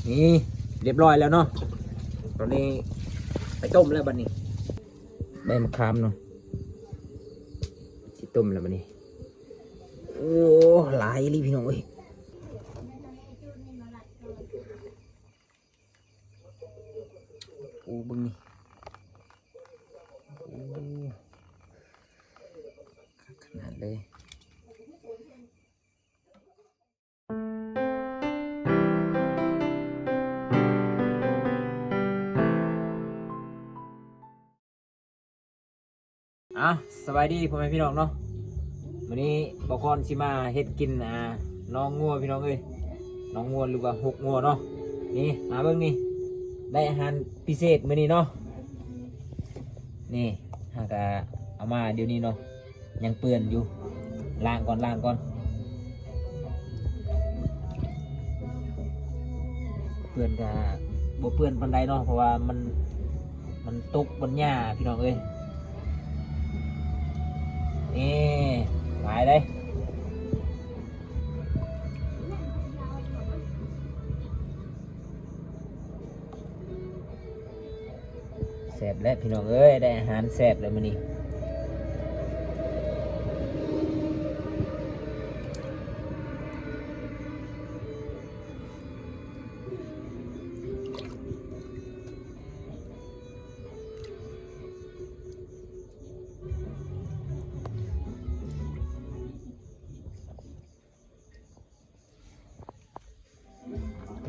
ນີ້ ຮຽບຮ້ອຍແລ້ວເນາະ. ຕອນນີ້ໄປຕົ້ມແລ້ວບັດນີ້ ໃບມະຂາມເນາະ ຊິຕົ້ມແລ້ວບັດນີ້. ໂອ້ ຫຼາຍອີ່ຫຼີພີ່ນ້ອງເອີຍ. ໂອ້ ເບິ່ງນີ້ ໂອ້ ຄັກຂະໜາດເລີຍ. ເອົ້າ ສະບາຍດີພໍ່ແມ່ພີ່ນ້ອງເນາະ. ມື້ນີ້ບ່າວຄອນຊິມາເຮັດກິນ ອ່າ ໜອງງົວພີ່ນ້ອງເອີຍ, ໜອງງົວ ຫຼືວ່າຮົກງົວເນາະ. ນີ້ ມາເບິ່ງນີ້ ໄດ້ອາຫານພິເສດມື້ນີ້ເນາະ. ນີ້ ຫາກະເອົາມາດຽວນີ້ເນາະ ຍັງເປື້ອນຢູ່. ລ້າງກ່ອນ ລ້າງກ່ອນ. ເປື້ອນກະບໍ່ເປື້ອນປານໃດເນາະ ເພາະວ່າມັນ ມັນຕົກ ມັນຫຍ້າພີ່ນ້ອງເອີຍ. ນີ້ ຫຼາຍເດ້. ແຊບແລ້ວພີ່ນ້ອງເອີຍ ໄດ້ອາຫານແຊບແລ້ວມື້ນີ້.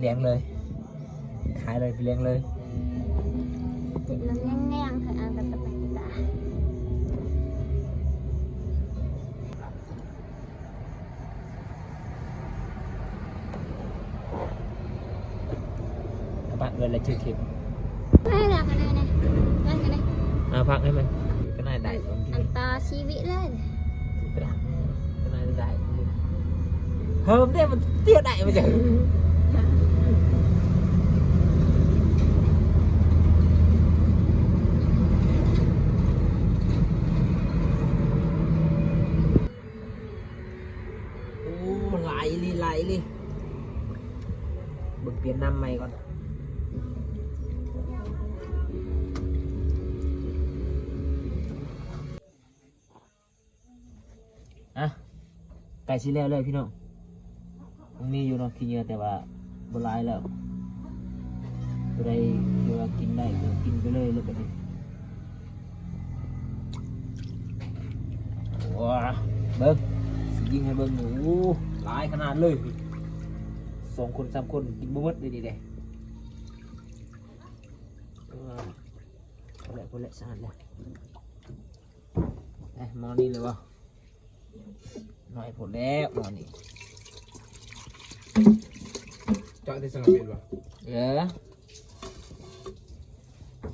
ລ້ຽງເລີຍ ຂາຍເລີຍ ໄປລ້ຽງເລີຍ. ຕິດລົມແຮງໆ ເພິ່ນເອົາກັບຕະໄປຕາ. ເອົາປະເບິດແລ້ວຈື່ເຂັມ. ໃຫ້ລະກະໄດ້ນະ ໄດ້ກະໄດ້. ເອົາພັກໃຫ້ມັນ ກະໜ້າໄດ້. ອັນຕາຊີວິດເລີຍ. ກະໜ້າໄດ້ ເຮີມເດ້ ມັນຕຽວໄດ້ ມັນຈະ ໂອ້ ຫຼາຍອີ່ຫຼີ ຫຼາຍອີ່ຫຼີ. ເບິ່ງປ່ຽນນ້ຳໃໝ່ກ່ອນ. ອ່ະ ໃກ້ຊິແລ້ວແລ້ວພີ່ນ້ອງ. ມັນມີຢູ່ເນາະ ຂີ້ເຫຍື້ອ ແຕ່ວ່າບໍ່ຫຼາຍແລ້ວ. ຕົວໃດທີ່ວ່າກິນໄດ້ກະກິນໄປເລີຍ ແລ້ວບັດນີ້. ວ້າ ເບິ່ງ ຊິຍິງໃຫ້ເບິ່ງ. ໂອ້ ຫຼາຍຂະໜາດເລີຍ ສອງຄົນສາມຄົນກິນບໍ່ໝົດເດ້ນີ້ເດ້. ເອີ ພໍແລ້ວ ພໍແລ້ວ ສະອາດແລ້ວ. ເອີ ໝໍ້ນີ້ເລີຍບໍ່? ໜ້ອຍໂພດແລ້ວໝໍ້ນີ້. ເຈາະແຕ່ສະລະເປັນບໍ່? ເອີ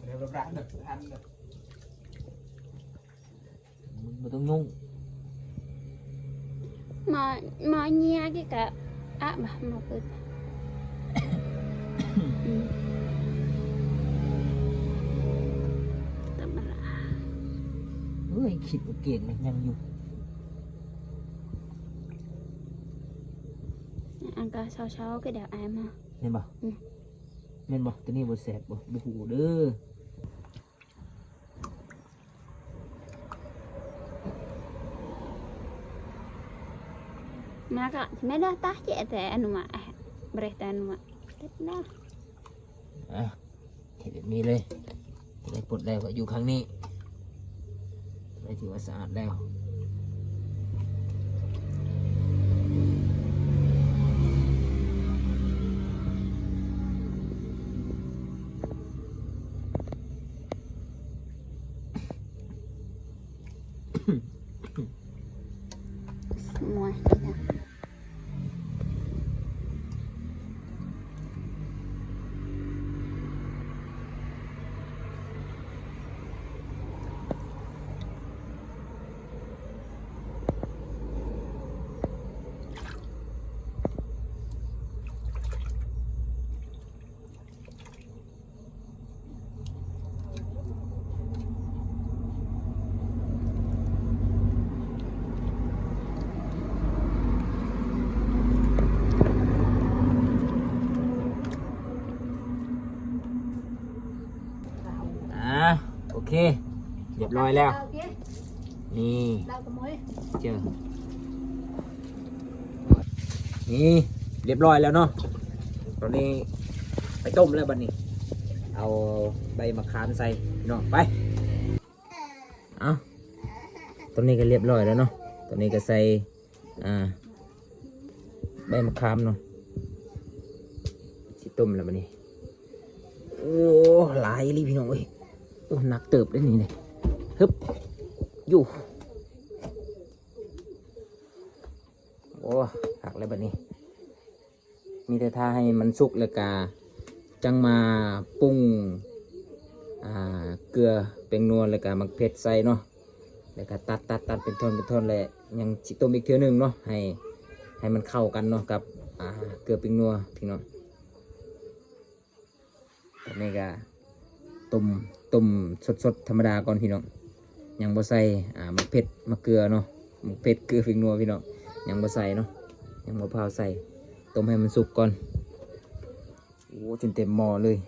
ເອົາລະບາດເດີ ທັນເດີ. ມຶງບໍ່ຕ້ອງຫຍຸ້ງ. ໝໍ້ ໝໍ້ເຫຍື້ອກິກະອະບະ ໝໍ້ປືນ. ອືມ ທຳມະດາ. ເອີຍ ຄິດວ່າເກັ່ງນະ ຍັງຢູ່. ອັນກະເຊົາໆ ກະດຽວອາຍມາ. ແມ່ນບໍ່? ອືມ ແມ່ນບໍ່? ໂຕນີ້ບໍ່ແຊບບໍ່? ບໍ່ຮູ້ເດີ. ມາກະແມ່ນລະ ຕາເຈແຕ່ອະນຸມະ ເບຣດຕາອະນຸມະ ເຕັດນະ. ອ່ະ ເຮັດແບບນີ້ເລີຍ. ໄດ້ປົດແລ້ວກະຢູ່ຂ້າງນີ້ ໄດ້ຖືວ່າສະອາດແລ້ວ. ເຄ ຮຽບຮ້ອຍແລ້ວ. ໂອເຄ ນີ້ ເອົາຂະໂມຍ ເຈີ ນີ້ ຮຽບຮ້ອຍແລ້ວເນາະ. ຕອນນີ້ໄປຕົ້ມແລ້ວບັດນີ້ ເອົາໃບມະຂາມໃສ່ພີ່ນ້ອງ. ໄປ ເອົາ ຕອນນີ້ກໍຮຽບຮ້ອຍແລ້ວເນາະ. ຕອນນີ້ກໍໃສ່ ອ່າ ໃບມະຂາມເນາະ ຊິຕົ້ມແລ້ວບັດນີ້. ໂອ້ ຫຼາຍອີ່ຫຼີພີ່ນ້ອງເອີຍ. ໂອ້ ໜັກເຕີບເດ້ນີ້ເດ້. ຮຶບ ຢູ່ ໂອ້ ຄັກແລ້ວບັດນີ້. ມີແຕ່ຖ້າໃຫ້ມັນສຸກ ແລ້ວກະຈັ່ງມາປຸງ ອ່າ ເກືອ ແປ້ງນົວ ແລ້ວກະໝາກເຜັດໃສ່ເນາະ. ແລ້ວກະຕັດ ຕັດ ຕັດເປັນທ່ອນ ເປັນທ່ອນ ແລ້ວຍັງຊິຕົ້ມອີກເທື່ອໜຶ່ງເນາະ ໃຫ້ ໃຫ້ມັນເຂົ້າກັນເນາະກັບ ອ່າ ເກືອແປ້ງນົວພີ່ນ້ອງ. ຕອນນີ້ກະຕົ້ມ ຕົ້ມສົດໆທຳມະດາກ່ອນພີ່ນ້ອງ. ຍັງບໍ່ໃສ່ ອ່າ ໝາກເຜັດ ໝາກເກືອເນາະ ໝາກເຜັດ ເກືອ ແປ້ງນົວພີ່ນ້ອງ ຍັງບໍ່ໃສ່ເນາະ ຍັງບໍ່ພາວໃສ່. ຕົ້ມໃຫ້ມັນສຸກກ່ອນ. ໂອ້ ຈົນເຕັມໝໍ້ເລີຍ.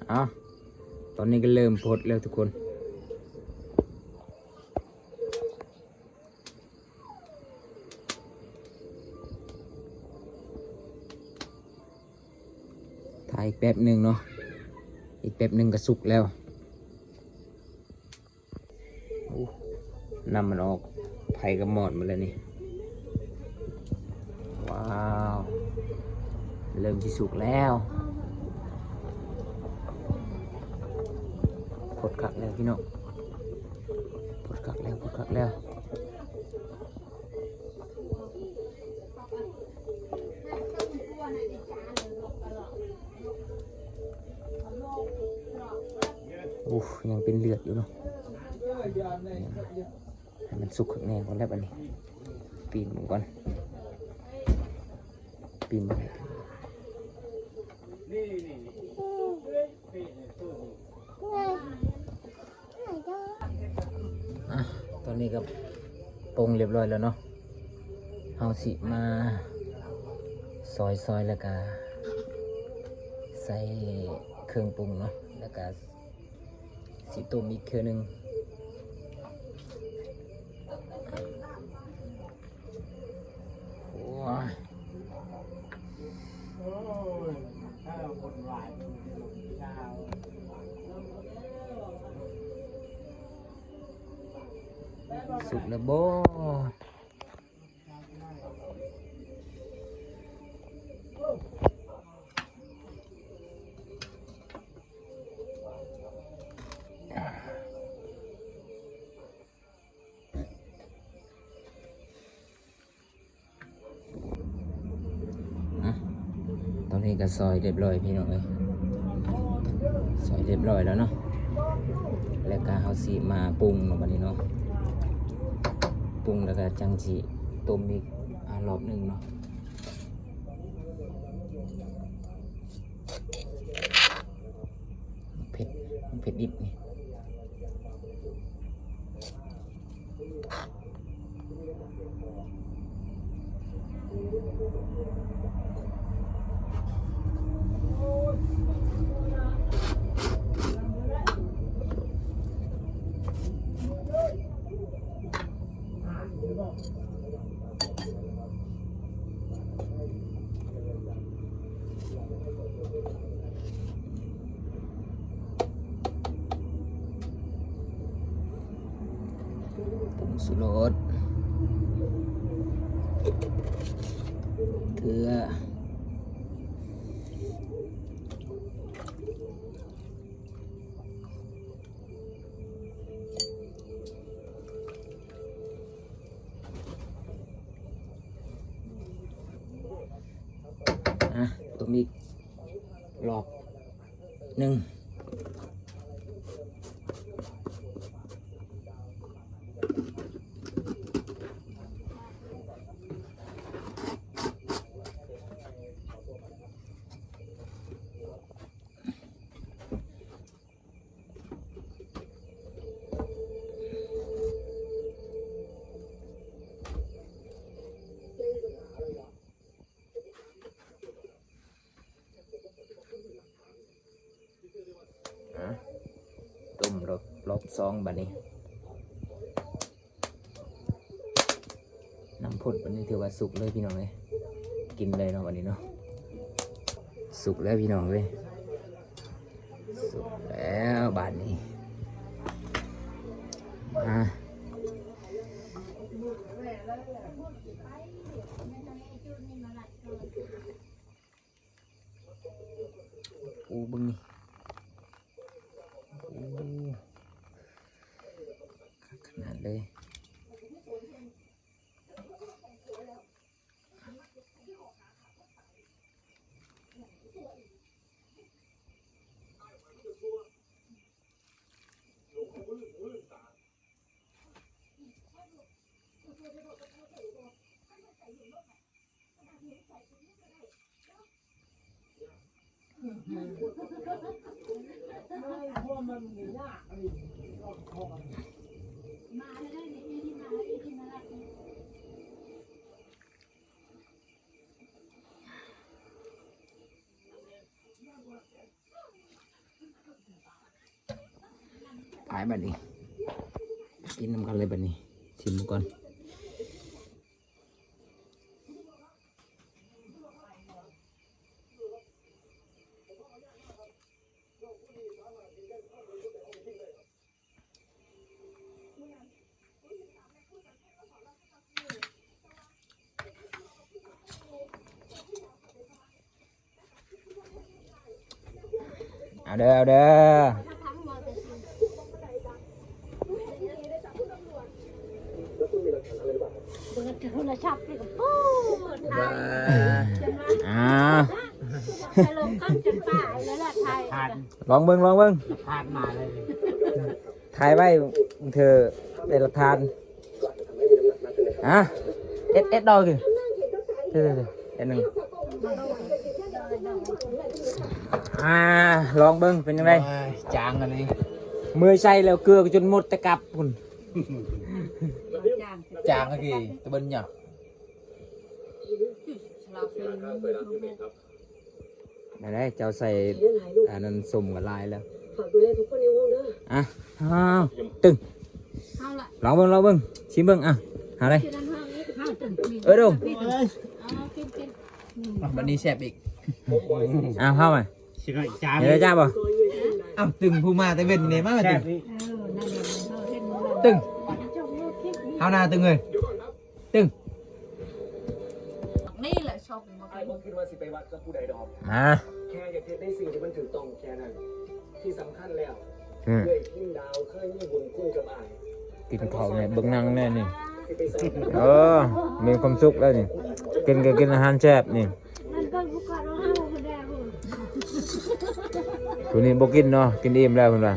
ເອົາ ຕອນນີ້ກໍເລີ່ມຟົດແລ້ວທຸກຄົນ. ຖ້າອີກແປັບໜຶ່ງເນາະ ອີກແປັບໜຶ່ງກໍສຸກແລ້ວ. ໂອ້ ນ້ຳມັນອອກ ໄຟກໍມອດໝົດແລ້ວນີ້. ວ້າວ ເລີ່ມຊິສຸກແລ້ວ. ຟົດຄັກແລ້ວພີ່ນ້ອງ ຟົດຄັກແລ້ວ ຟົດຄັກແລ້ວ. ໂອ້ ຍັງເປັນເລືອດຢູ່ເນາະ. ໃຫ້ມັນສຸກຄັກແນ່ກ່ອນແລ້ວບັດນີ້ ປີ້ງເບິ່ງກ່ອນ ປີ້ງເບິ່ງ. ອ່ະ ຕອນນີ້ກໍປົງຮຽບຮ້ອຍແລ້ວເນາະ. ເຮົາຊິມາຊອຍໆ ແລ້ວກະໃສ່ເຄື່ອງປຸງເນາະ ແລ້ວກະຊິຕົ້ມອີກເທື່ອໜຶ່ງ. ໂອ້ຍ ສຸກແລ້ວບໍ່? ອ່ະ ຕອນນີ້ກໍຊອຍຮຽບຮ້ອຍພີ່ນ້ອງເອີຍ ຊອຍຮຽບຮ້ອຍແລ້ວເນາະ. ແລ້ວກໍເຮົາຊິມາປຸງເນາະ ບັດນີ້ເນາະ ປຸງແລ້ວກໍຈັ່ງຊິຕົ້ມອີກ ອ່າ ຮອບໜຶ່ງເນາະ. ເຜັດ ເຜັດດິບນີ້. ຜົງຊູລົດ ເກືອ. ອ່ະ ຕົ້ມອີກຮອບໜຶ່ງ. ໂອ້ ສອງ ບາດນີ້ ນ້ຳພົດບາດນີ້ຖືວ່າສຸກເລີຍພີ່ນ້ອງເອີຍ ກິນເລີຍເນາະບາດນີ້ເນາະ ສຸກແລ້ວພີ່ນ້ອງເອີຍ ສຸກແລ້ວບາດນີ້ ມາ ໂອ້ ເບິ່ງນີ້ ໂອ້ ຄັກຂະໜາດເລີຍ. ໄປບາດນີ້ ກິນນຳກັນເລີຍບາດນີ້ ຊິມເບິ່ງກ່ອນ. ເອົາເດີ ເອົາເດີ ເບິ່ງໂທລະສັບນີ້ກໍປູດ ອ່າ ຖ່າຍ ຖ່າຍລົງກັນຈົນປ້າແລ້ວລະ ຖ່າຍ ລອງເບິ່ງ ລອງເບິ່ງ ຜ່ານມາເລີຍ ຖ່າຍໄວ້ເທື່ອໄດ້ຫຼັກຖານ ຮະ ເອັດ ເອັດດອກ ເອີ ເອີ ເອັດໜຶ່ງ ອ່າ ລອງເບິ່ງເປັນຈັ່ງໃດ ໂອ້ຍ ຈາງອັນນີ້ ເມື່ອຍໃສ່ແລ້ວເກືອກໍຈົນໝົດແຕ່ກັບພຸ້ນ ຈາງ ຈາງ ໂອເຄ ຕະເບິ່ນຫຍັງ ແນວໃດ ເຈົ້າໃສ່ອັນນັ້ນ ສົ້ມກໍຫຼາຍແລ້ວ ຝາກດູແລທຸກຄົນໃນຫ້ອງເດີ ອ່ະ ອ້າວ ຕຶງ ເອົາລະ ລອງເບິ່ງ ລອງເບິ່ງ ຊິມເບິ່ງ ອ່ະ ຫາໄດ້ ເອີ ດົງ ເອົາ ກິນ ກິນ ອ່ະ ບັດນີ້ແຊບອີກ ອ້າວ ເອົາມາ ຊິໜ້ອຍຈານ ເຮັດໄດ້ຈ້າບໍ່? ອ້າວ ຕຶງ ຜູ້ມາແຕ່ເວັນນີ້ ມາ ແຊບອີກ ຕຶງ ເອົາໜ້າ ຕຶງເອີຍ ຕຶງ ນີ້ແຫຼະຊອບ ອ້າຍບໍ່ຄິດວ່າຊິໄປວັດກັບຜູ້ໃດດອກ ມາ ແຄ່ຢາກເຮັດໃນສິ່ງທີ່ມັນຖືກຕ້ອງແຄ່ນັ້ນ ທີ່ສຳຄັນແລ້ວ ອືມ ເອື້ອຍພິມດາວເຄີຍມີບຸນຄຸນກັບອ້າຍ ກິນເຂົ້າແດ່ ເບິ່ງໜັງແດ່ນີ້ ເອີ ມີຄວາມສຸກແລ້ວນີ້ ກິນກໍກິນອາຫານແຊບນີ້ ຜູ້ນີ້ບໍ່ກິນເນາະ ກິນອີ່ມແລ້ວເພິ່ນວ່າ.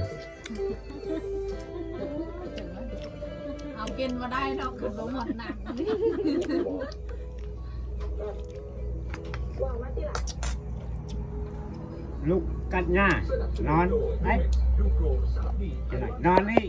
ເອົາກິນບໍ່ໄດ້ດອກ ຄັນບໍ່ໝົດໜັງ ລຸກກັດຫຍ້າ ນອນ ໄປ ນອນນີ້.